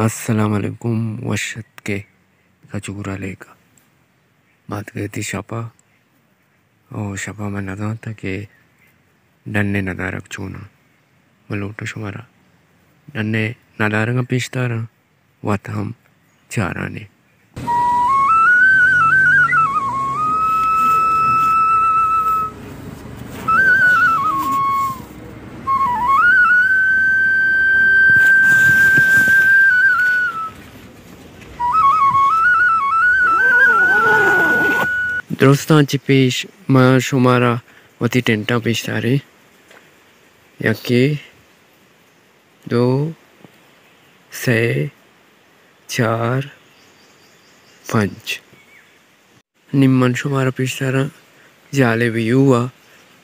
السلام علیکم، وش اتکے کچورا لیکا۔ ما اتکے تھی شپا، او شپا من نزانتا کہ ڈنے ندارگ چوناں۔ من لوٹاں شمارا ڈنے ندارگاں پیش داراں، وت ہم چارانی۔ درستاں چہ پیش ما شمارا وتی ٹینٹاں پیش داریں۔ یکے، دو، سے، چار، پنچ۔ نی من شمارا پیش داراں جالب ویو ءَ۔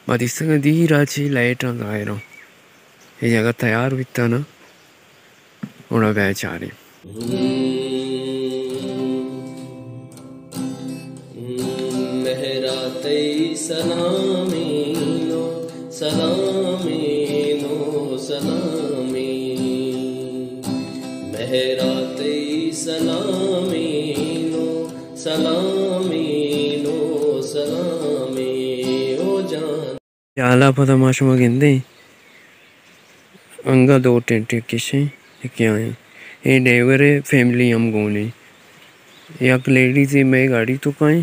ما دیستگاں دیر ءَ چہ لائٹاں ظاہراں۔ اے جگہ تیار بیتہ نا، گڑا بیا چاریں۔ مہرا تئی سلامیں نو، سلامیں نو، سلامیں۔ مہرا تئی سلامیں نو، سلامیں نو، سلامیں او جان۔ ہیالا پدا ما شما گندیں، انگا دو ٹینٹ کشیں، یکے آئیں۔ اے ڈرائیور ءِ فیملی ہم گون ایں۔ یک لیڈیزے مئے گاڑی توکا ایں،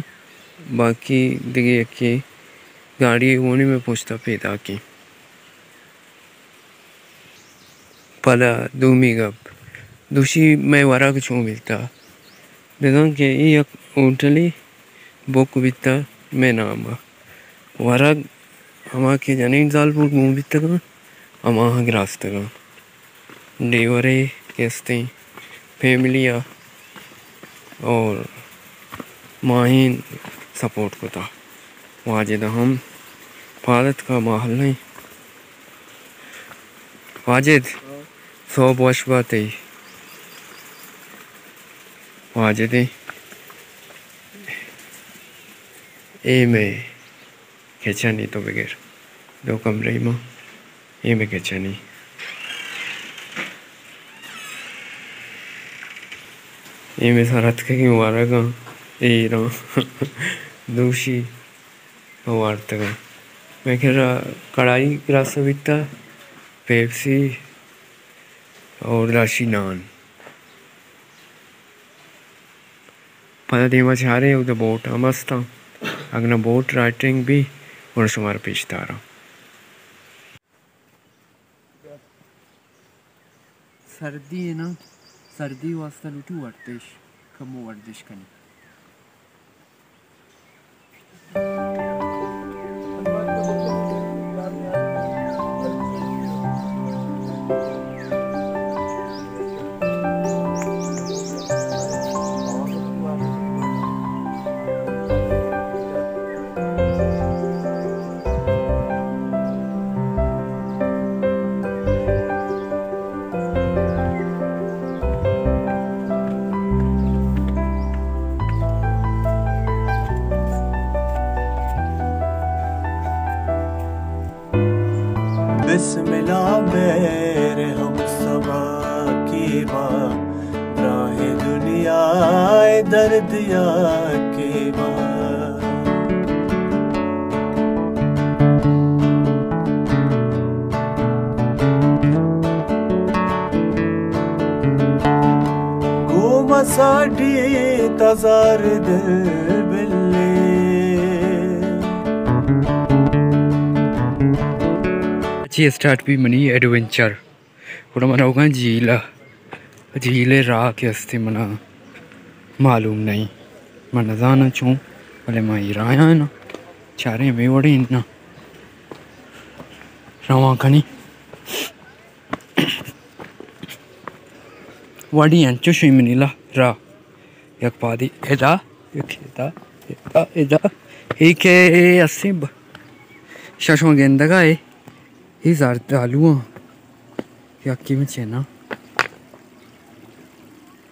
باقی دگہ یکے گاڑی ءِ گون ایں، مئے پشتا پیداک ایں۔ پدا دومی گپ، دوشی مئے ورگ چون بیتہ؟ بزاں کہ اے یک ہوٹلے بک بیتہ مئے نام ءَ۔ ورگ ہما کہ جنین زالبول گون بیتگاں، ہماہاں گراستگاں۔ ڈیورے کہ استیں فیملی ءَ اور ماہین سپورٹ کتا۔ واجد ہم پاد اتکا، ماہل نہیں۔ واجد، سوب وش بات ئی۔ واجد، اے مئے کچن ئی، تو بگر دو کمرے ما، اے مئے کچن ئی۔ اے مئے سر اتکگیں ورگاں، ایراں دوشی وارتگاں۔ مئے کرا کڑائی گراسہ بیتہ، پیپسی اور داشی نان۔ پدا دیما چاریں، اودا بوٹ ہم استاں۔ اگن بوٹ رائٹنگ بی، گڑا شمارا پیش داراں۔ سردی ایں نا، سردی واسطہ لوٹی ورزش، کمو ورزش کنی۔ بسملا مہر ہم سبا کی با، براہ دنیا درد یا کی با۔ گوما ساڈی تزار دل بلے۔ چی اسٹارٹ بی منی ایڈونچر۔ گڑا من روگاں جھیل ءَ۔ جھیل ءِ راہ کہ استے منا معلوم نہیں۔ من نزاناں چون، بلے ما اے راہ ءَ نا۔ چاریں ہمے وڑیں نا۔ روان کنی۔ وڑی انچوش ایں منی لا راہ۔ یک پادی ادا، یک ادا، ادا، ادا۔ اے کہ استے ب-، ششما گندگا اے۔ اے زردالو آں۔ یکے من چنا۔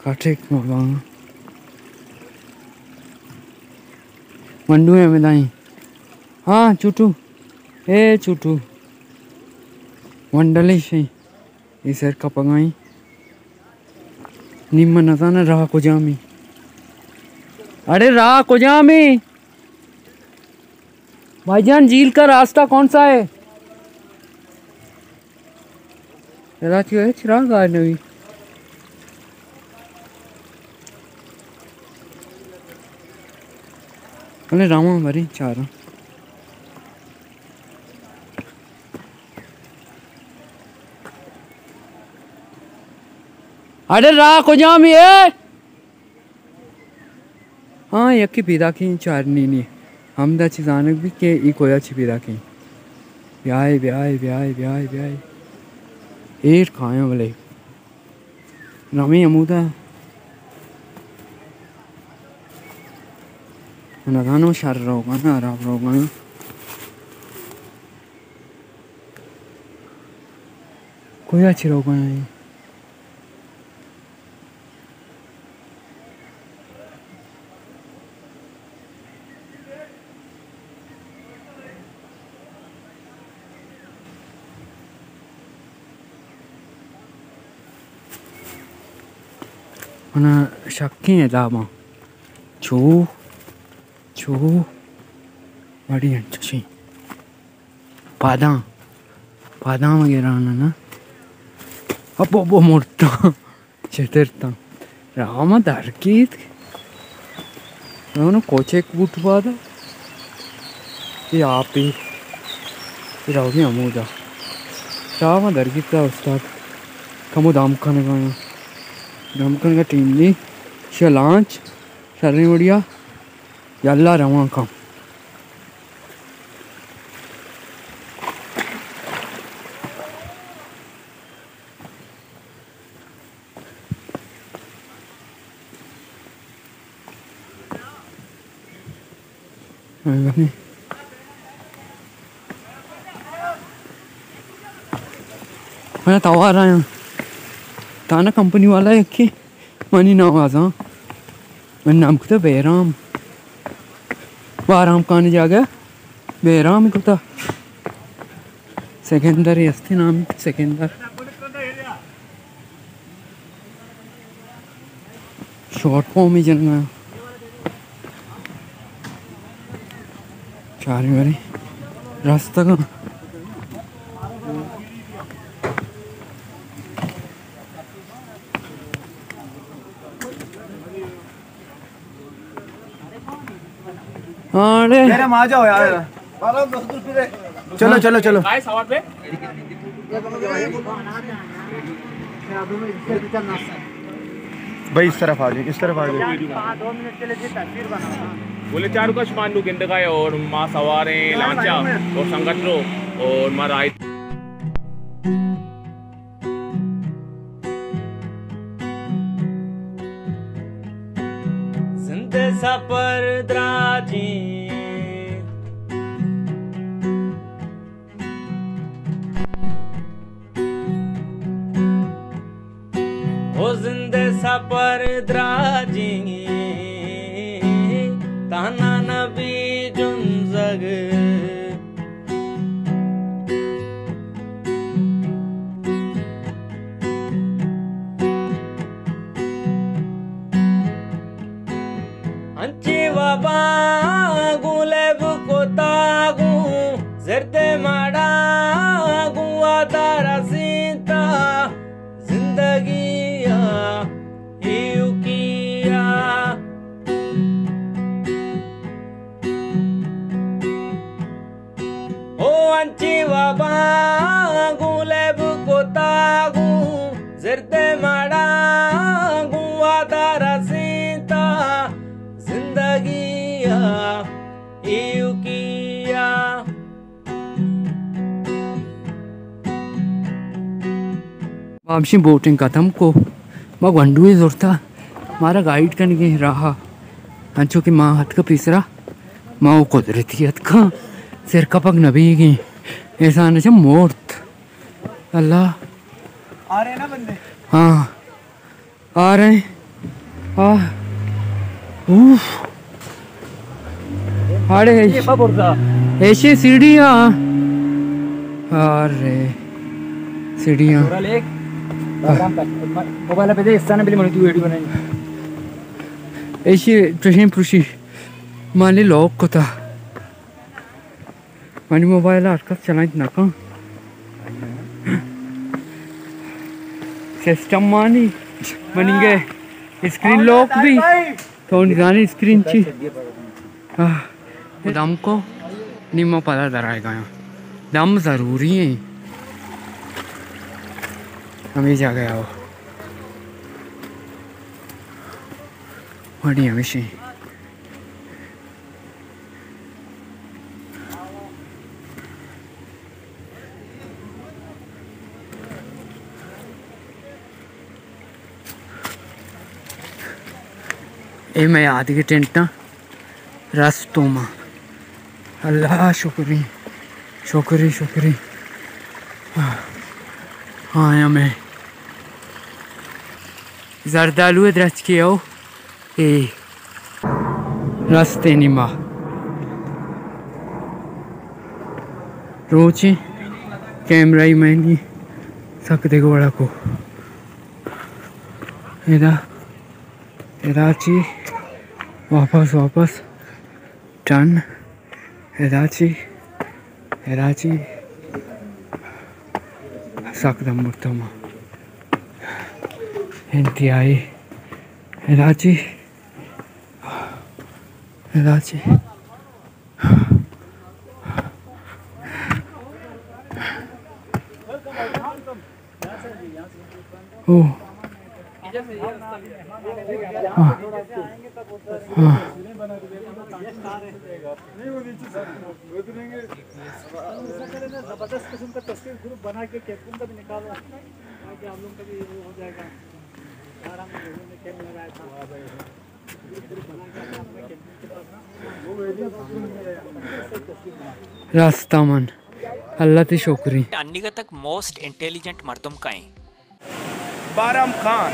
کٹک مباں۔ منڈو ایں ہمے دائیں۔ ہاں، چوٹو۔ اے چوٹو۔ ونڈلے شے۔ اے سر کپگائیں۔ نی من نزاناں راہ کجامی۔ اڑے راہ کجامی؟ بھائی جان، جھیل کا راستہ کون سا ہے؟ ادا چی ہے؟ چراغ آ نوی۔ اڑے راواں بریں چاراں۔ اڑے راہ کجامی ہے؟ ہاں، یکے پیداکیں چارنی نی۔ ہمدا چی زانگ بیت کہ ای کویا چی پیداکیں۔ بیائے، بیائے، بیائے، بیائے، بیائے۔ ایر کایاں بلے۔ رمیں ہمودا۔ نزاناں شر روگاں، حراب روگاں۔ کویا چی روگاں؟ منا شکیں عذاباں۔ چو، چو، بڑی انچشیں۔ پاداں، پاداں گران نا۔ ابو، ابو مرتاں۔ چترتاں۔ راہ ما در کیت۔ اونو کوچک بوٹ بادا۔ اے آپی۔ اے راوگی ہمودا۔ راہ ما در کیت استاد۔ کمو دم کنگا۔ دم کنگا ٹیم نی۔ شہ لانچ۔ شریں وڑیا۔ یلا رواں کم۔ من توار آیاں۔ تانا کمپنی والا یکی منی نام آزاں۔ من نام کتا بہرام۔ بہرام کانی جاگہ بہرام کتا۔ سکندر ہستی نام سکندر۔ شارٹ فارم ہی جنگا۔ چاری باری راستہ کا۔ ہاں، اڑے۔ میرا ماں جاؤ یار۔ چلو، چلو، چلو۔ بھائی، اس طرف آ جائیں، اس طرف آ جائیں۔ بولے چاروں کا شمان نو گندگا ہے اور ماں سوار ہیں لانچا اور سنگت رو اور ماں رائے۔ زند ءِ سپر دراجیں، او زند ءِ سپر دراجیں، تہنا نہ بی جنزگ۔ انچیں واباں گوں لیب کتا، گوں زرد ءِ ماڑاں گوں وعدہ رسینتا، زندگی ءَ ایوکی ءَ۔ او انچیں واباں گوں لیب کتا، گوں زرد ءِ ماڑاں گوں وعدہ رسینتا، زندگی ءَ ایوکی ءَ۔ ما ہمشی بوٹنگ ختم کو، ما گونڈوے زرتا، مارا گائیڈ کنگیں راہ ءَ۔ انچو کہ ما اتکا پیسرا، ما او قدرتی اتکاں، سر کپگ نہ بیگیں۔ احسان چہ مورت۔ اللہ۔ آ رہے نا بندے؟ ہاں۔ آ رہے ہیں۔ آہ۔ اوف۔ اڑے ایشی سیڑھیاں۔ ارے۔ سیڑھیاں۔ موبائل پہ دے، اس نے بلی منی تو ویڈیو بنائی۔ ایشی چشیں پروشی مانی لوک کتا۔ منی موبائل ہر کس چلائنت نہ کن۔ سسٹم مانی منی گے اسکرین لوک بھی۔ تو نزانی اسکرین چی؟ آہ۔ دم کو نیمہ پدا در آئے گا۔ دم ضروری ہیں۔ ہمیں جا گیا ہو۔ وڑی ہمیشہ۔ اے مئے آدگہ ٹینٹاں رستوں ما۔ اللہ شکری، شکری، شکری۔ ہاں، آیا مئے زردالو درچکے او۔ اے رستیں نیما روچیں کیمرہ ای میں نی سک دگہ وڑا کو۔ ادا، ادا چی واپس، واپس ٹن۔ ادا چی، ادا چی سک دم مرتم انتہائی۔ ادا چی، ادا چی۔ او۔ ہاں۔ ہاں۔ زبردست قسم کا تصویر گروپ بنا کے کیپٹن کا بھی نکالو، تاکہ آپ لوگوں کا بھی وہ ہو جائے گا۔ یار، ہم لوگوں نے کیمپ لگایا تھا۔ راستہ من اللہ تی شکری۔ انیگا تک موسٹ انٹیلیجنٹ مردم کئے؟ بارام خان۔